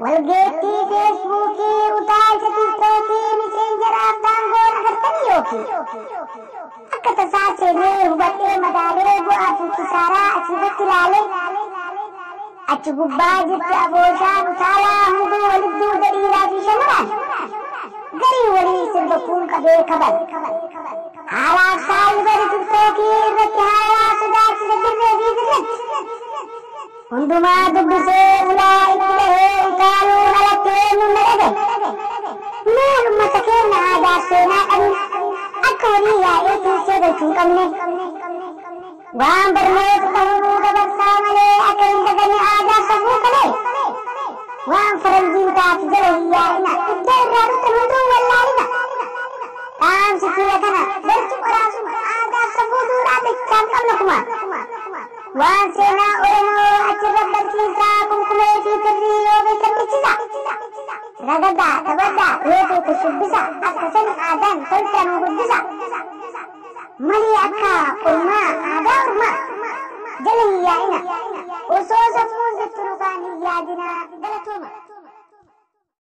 Walgeettii Feesbuukii, utaalcha Tiiktookii, miseenjeraaf daangoon agartanii yookiin. Akka tasaa seenee hubadhee madaalee bu'aa fi kisaaraa asirratti ilaalee achi gubbaa jirti abooshaan utaalaa hunduu walitti duuda dhiiraa fi shamaraan. Garii walii sirba kuun qabee kabal. Haalaaf saayibar Tiktookii irratti haalaa sodaachisa dirree fi dirretti. Hundumaa dubbisee ulaa itti dhahee utaaluun alatti eenyuun na dhagaye. Maal ummata keenya aadaaf seenaa qabne akka horii yaa'ee tiisee galchuu hin qabne. Waan barnoota ta'uu dabarsaa malee akka hin daganne aadaaf safuu kalee. Waan faranjiin taate jala hin yaa'ina, iddoo irraa dhuftan hunduu wallaalina. Dhaamsi kiyya kana barchi qoraasuma aadaaf safuu duudhaa dachaan qabna kuma. Waan seenaa Oromoo achirra barsiisaa kumkumee fi kirrii yoo beekan dhichisa. Ragadaa taphadhaa yoo feete shubbisa, akka sani aadaan tolchaa nu guddisa. Malee akka ormaa